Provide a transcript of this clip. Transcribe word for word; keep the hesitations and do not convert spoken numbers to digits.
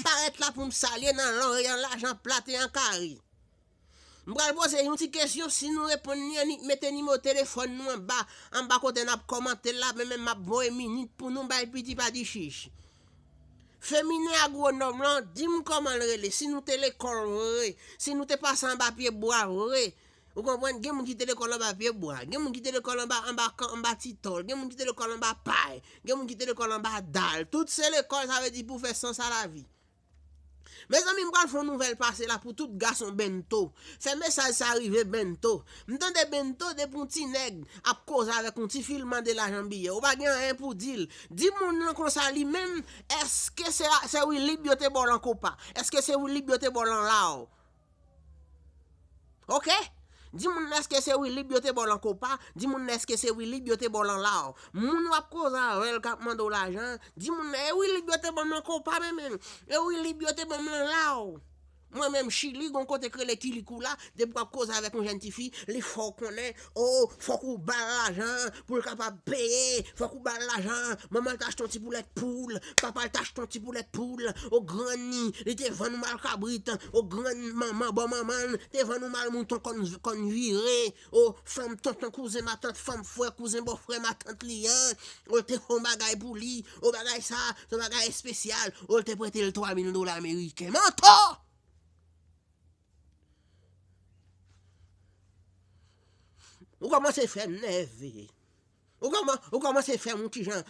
parèt la pou m salye nan lòrè an lajan plat e an kari. M pral poze yon ti kesyon, si nou reponn li, annik mete nimewo telefòn nou anba, anba kote n ap kòmante la, men menm m ap voye minit pou nou bay piti pa di chich. Feminen agwonòm lan, di m kòman l rele, si nou te lekòl vre, si nou te pase anba pye bwa vre. Ou konprann? Gen moun ki te lekòl anba pye bwa, gen moun ki te lekòl anba, anba, anba ti tòl, gen moun ki te lekòl anba pay, gen moun ki te lekòl anba dal. Tout se lekòl, sa vle di pou fè sans a lavi. Mezanmi, m pral fè yon nouvèl pase la pou tout gason bento. Fè mesaj sa rive bento. M tande bento depi yon ti nèg ap koze avèk yon ti fi, l mande lajan biyè. Ou pa gen anyen pou di l. Di moun nan konsa li menm, èske se, se Wilib yo te ba w lan kopa? Èske se Wilib yo te ba w lan law? Oke? Di moun nan èske se Wilib yo te ba w lan kopa? Di moun nan èske se Wilib yo te ba w lan law? Moun w ap koze avè l k ap mande w lajan, di moun nan e Wilib yo te ban m lan kopa, men menm. E Wilib yo te ban m lan law. Mwen menm Chili, gon kote k rele Kilikula, depi w ap koze avèk yon jèn tifi, li fè w konnen, o, fòk ou ba l lajan pou l kapab peye, fòk ou ba l lajan, manman l t achte yon ti poulèt poul, papa l t achte yon ti poulèt poul, o grann ni, li te vann ou mal kabrit, o grann manman, bò manman l, te vann ou mal mouton kòn, kòn vire, o fanm tonton kouzen matant, fanm frè kouzen bòfrè matant li an, o l te fè yon bagay pou li, o bagay sa, se yon bagay espesyal, o l te prete l twa mil dola ameriken. Mantò! Ou kòmanse fè m nève. Ou kòman, ou kòmanse fè m yon ti jan,